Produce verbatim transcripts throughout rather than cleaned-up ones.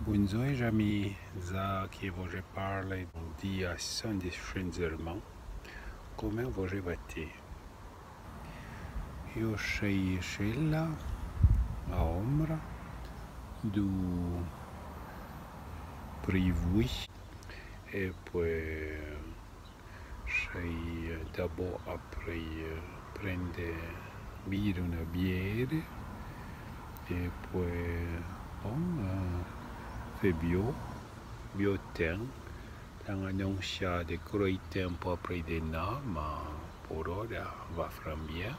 Bondzor, z'ami, za que vo parle d'un dia san desfrenzerman, comme vo vatè. Io sei chella a ombra du privui e poi sei d'abò aprì prende bire una bière e poi bon, fé bio, bio ten. L'an anonsià de croi tempo aprì denà, ma por ora va fran bien.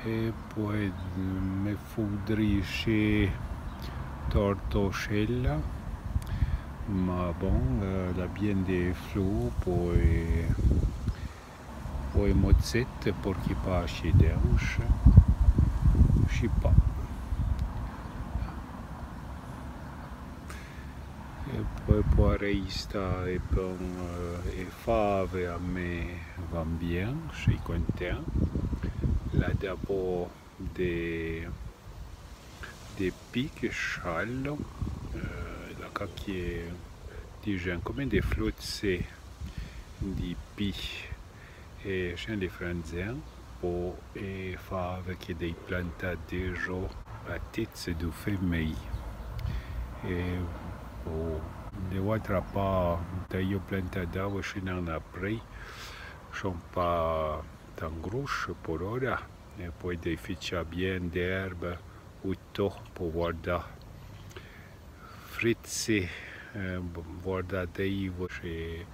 E poi me foudrì che torto chella, ma bon, l'a bien de flo, poi Poi mozzette, porchi pache, denche, chi pa. E poi poarei sta e pon, e fave a me van bien, sei content. L'a d'abò de, de pi que chalo, l'a caque, digen, comme de flotse di pi. E chen de franzen po e fave que dei plantà dejo a tetse du femei. E po de atra pa, da io plantà davo chen an aprì, son pa tan grouche por ora. E poi dei ficha bien d'erbe, uto, po guardà. Fritse, guardà dei vo che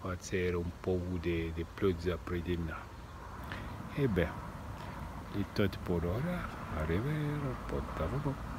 va ser un pou de, de plodza aprì denà. E ben, l'è tot por ora, a revero, portavo bon.